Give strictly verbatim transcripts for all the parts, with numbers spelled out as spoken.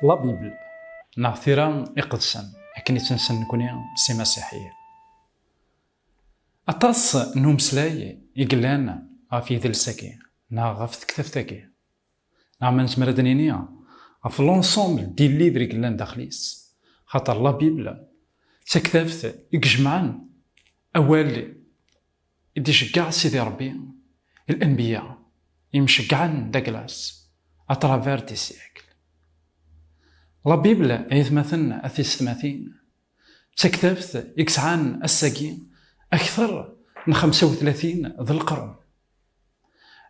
La Bible, neɣ tira iqedsen akken i tt-nessen nekni s imasiḥiyen. Aṭas n umeslay i yellan ɣef yidles-agi neɣ ɣef tektabt-agi, neɣ ma nezmer ad d-nini ɣef l'ensemble des livres i yellan daxel-is, xaṭer la Bible d taktabt i ijemɛen awal i d-iceggeɛ Sidi Ṛebbi, l'anbiya imceggɛen d agla-s à travers des siècles. La Bible, ay atmaten a tisetmatin, d taktabt i yesɛan ass-agi akter n xemsa u tlatin d leqrun.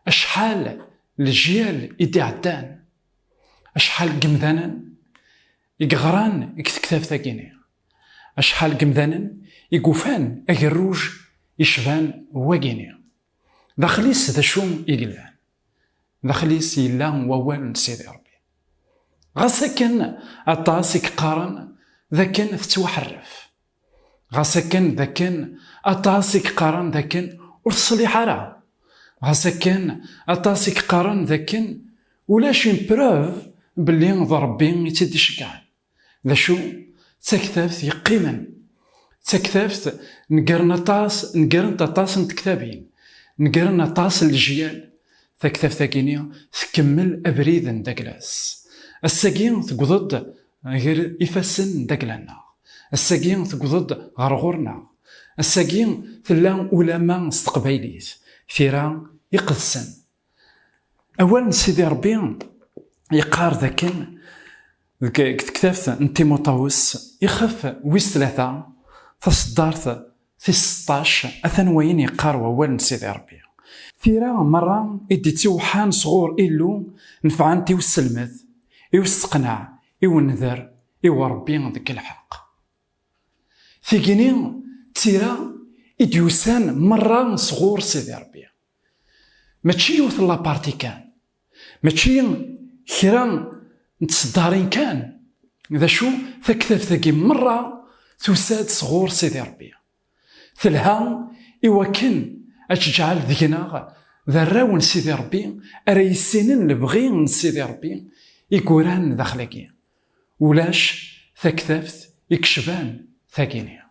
Acḥal n lejyal i d-iɛeddan, acḥal n yemdanen i yeɣran deg tektabt-agi-ni, acḥal n yemdanen i yufan agerruj yecban wagi-ni. Daxel-is d acu i yellan? Daxel-is yella wawal n Sidi Ṛebbi. Ɣas akken aṭas i yeqqaren d akken tettwaḥerref, ɣas akken d akken aṭas i yeqqaren d akken ur teṣliḥ ara, ɣas akken aṭas i yeqqaren d akken ulac une preuve belli d Ṛebbi i tt-id-iceggɛen. D acu? D taktabt yeqqimen. D taktabt negren aṭas, negrent aṭas n tektabin, negren aṭas n lejyal. Taktabt-agi-ni tkemmel abrid n dagla-s. Ass-agi tewweḍ-d ger ifassen n dagla-nneɣ. Ass-agi tewweḍ-d ɣer ɣur-neɣ. Ass-agi tella ulama s teqbaylit, tira iqedsen. Awal n Sidi Ṛebbi yeqqar dakken deg, deg tektabt n Timuṭawes, ixef wis tlata, taṣeddart tis seṭṭac, atan wayen yeqqar wawal n Sidi Ṛebbi: Tira merra i d-ittiweḥḥan sɣur Illu nefɛent i uselmed, i usteqneɛ, i uneder, i uṛebbi deg lḥeqq. Tigini d tira i d-yusan merra sɣur Sidi Ṛebbi. Mačči yiwet n laparti kan, mačči kra n tseddarin kan. D acu? Taktabt-agi merra tusa-d sɣur Sidi Ṛebbi. Telha i wakken ad teǧɛel deg-neɣ d arraw n Sidi Ṛebbi, ara yissinen lebɣi n Sidi Ṛebbi i yuran daxel-agi. Ulac taktabt i yecban tagini.